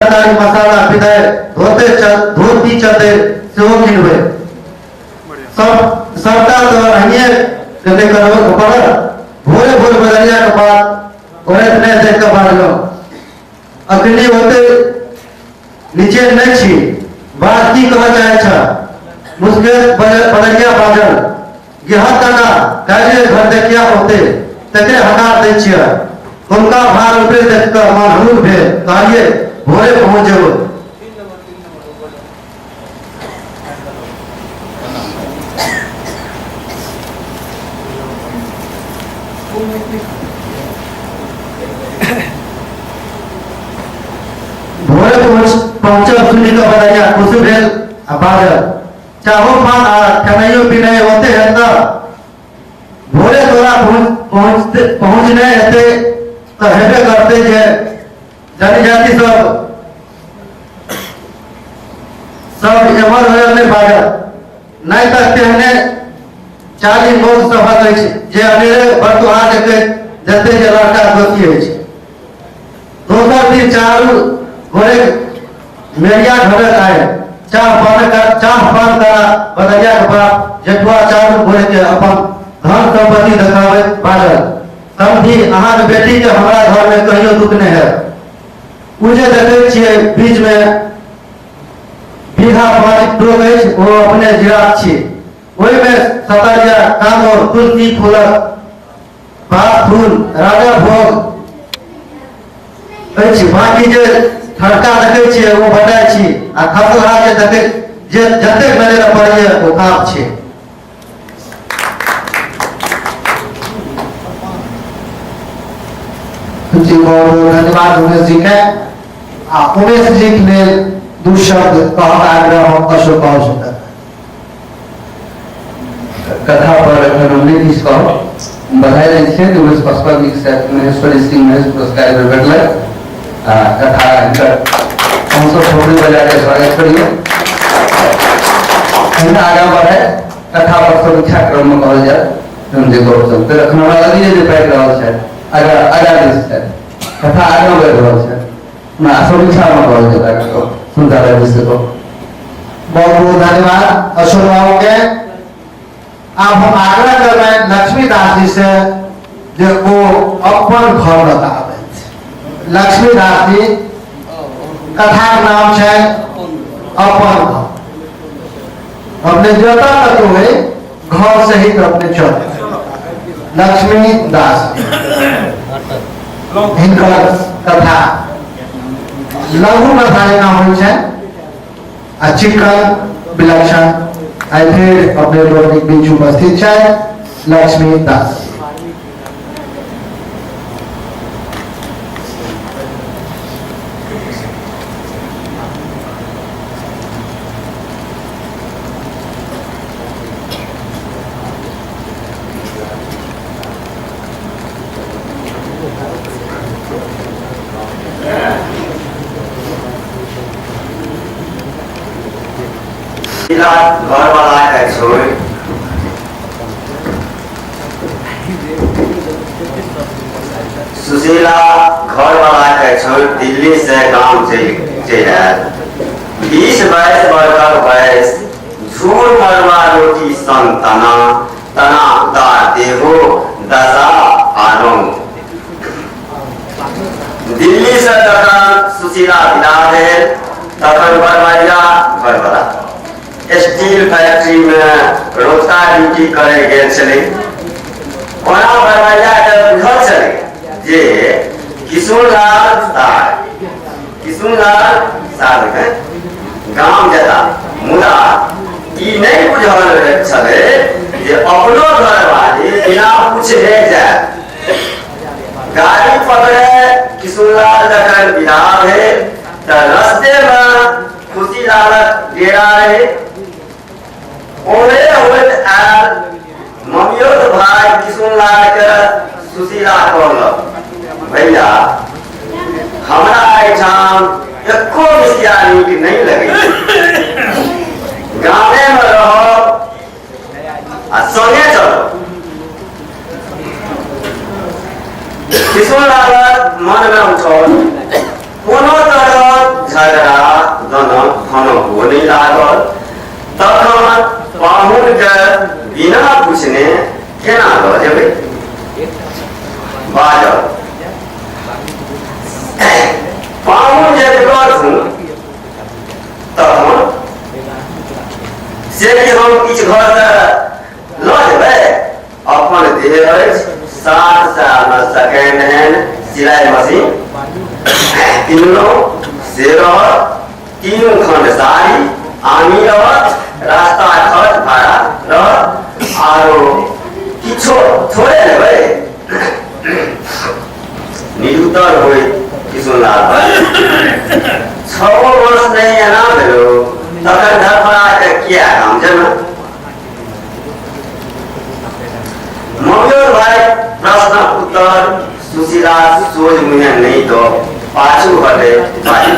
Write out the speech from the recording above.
तरकारी मसाला विदाइ धोते धोती चद्दर सेहो किनबै। सब सबटा तऽ अहिए नहि करबै पड़त। भोरे भोर बजरिया के बाद ओरैत नहि देख कऽ बाजलहुँ, अखनी ओते नीचे नहि छी, बात की कहऽ चाहै छह? मुस्किल बदरिया बाजल, गेहक काका काल्हि घर देखिया होते तकरे हकार दै छियै। हुनका भार उठे देख कऽ मन हलुक भेल, कहलियै भोरे पहुँच जेबै। भोरे पहुँचल सुनि कऽ बदरिया खुशी भेल आ बाजल, चाहो पान आ खेनाइयो पिनाइ होते है तऽ भोरे तोरा पहुँचने हेतै तऽ हेबे करतै जे जनजाति सब सब एम्हर ओम्हर नहि बाजत, नहि तऽ तेहने चाली मौज सभक अछि जे अनेरे बरतुहा देखै जते जे लड़का दोषी अछि। दोसर दिन चारू गोरे मेरिया घरक आयल, चाह पान करा बदरिया के बाप जेठुआ चारू गोरे के अपन धन संपत्ति देखाबैत बाजल, समधी अहाँके बेटी के हमरा घर में कहियो दुख नहि हैत। ओ जे देखै छियै बीच में बीघा 5 डोग अछि, ओ अपने जिरात छी, ओहिमे सतरिया कांगोर तुलसी फूलक बात फूल राजा भोग अछि, बाकी जे ठड़का देखै छियै ओ बटाइ छी आ खसलहा जे देखै जे जतेक मेले पड़ैए ओ काप छै। जी बहुत बहुत धन्यवाद उमेश जी के। आ उमेश जी के लेल दू शब्द कहक आग्रह हम अशोक बाबू से करब। कथा पर एखन हम नहि किछु कहब, बधाई दै छियै जे उमेश पासवान जी के महेश्वरी सिंह महेश पुरस्कार एहि बेर भेटलै। आ कथा हिनकर हमसभ ठोकरी बजा के स्वागत करियौ। हिनका आगाँ बढ़े कथा पर समीक्षा क्रम में कहल जाए हम जे गप सब फेर एखन हमरा लगैए जे पाकि रहल छथि, आगाँ आगाँ दिस छथि, कथा आगाँ बढ़ि रहल छथि, हमरा समीक्षा में कहल जाए आगाँ गप सुनता राय जी से गप। बहुत बहुत धन्यवाद अशोक बाबू के। अब हम आग्रह कर रहे हैं लक्ष्मी दास जी से जे वो अपन घर बताबे। लक्ष्मी दास जी, कथा के नाम है अपन घर। अपने जता तक हुए घर सहित अपने चल। लक्ष्मी दास जी हिनकर कथा लघु कथा जेना होइ छै आ चिकन विलक्षण। आइ फेर अपने लोकनिक बीच उपस्थित छै लक्ष्मी दास। घरवाला के छोड़ि सुशीला घरवाला के छोड़ि दिल्ली से गांव चलि चलि आयल। 20-22 वर्षक वयस, झूर मरुआ रोटी संग तना तना दार देहो दशा आ रंग। दिल्ली से जखन सुशीला विदा भेल तखन बरबरिया घरवाला स्टील फैक्ट्री में रोजका ड्यूटी करे गेल छलै। ओना बरबरिया के बुझल छलै जे किशुनलाल सार के गाम जेता, मुदा ई नहि बुझल छलै जे अपनो घरवाली बिना पूछने जाय। गाड़ी पकड़े किशुनलाल जखन विदा भेल तऽ रस्ते में खुशीलालक डेरा रहे। ओहे होइत आयल ममियौत भाई किशुनलाल के सुशीला कहलक, भैया हमरा एहिठाम एको मिसिया नीक नहि लगै, गामे में रहब आ संगे चलब। किशुनलालक मन में उठल कोनो तरह झगड़ा दनक खनको नहि लागल, तखन पाहुनके बिना पूछने केना लऽ जेबै? बाजल, पाहुन जे करथुन तखन से कि हम किछु घरसँ लऽ जेबै? अपन देह अछि, 7 सालमे सेकेंड हैंड सिलाइ मशीन किनलहुँ, से रहत, 3 खंड साड़ी आनी रहत, रास्ता खर्च भाड़ा रहत, आरो किछो थोड़े लेबै। निरुत्तर होइत किशुनलाल 6 वर्ष नहि एना भेलो, तखन धड़फड़ा के किया गाम जेना? ममियोर भाई प्रश्नक उत्तर सुशीला सोझ मुँहे नहि दऽ पाछू हटे बाजि,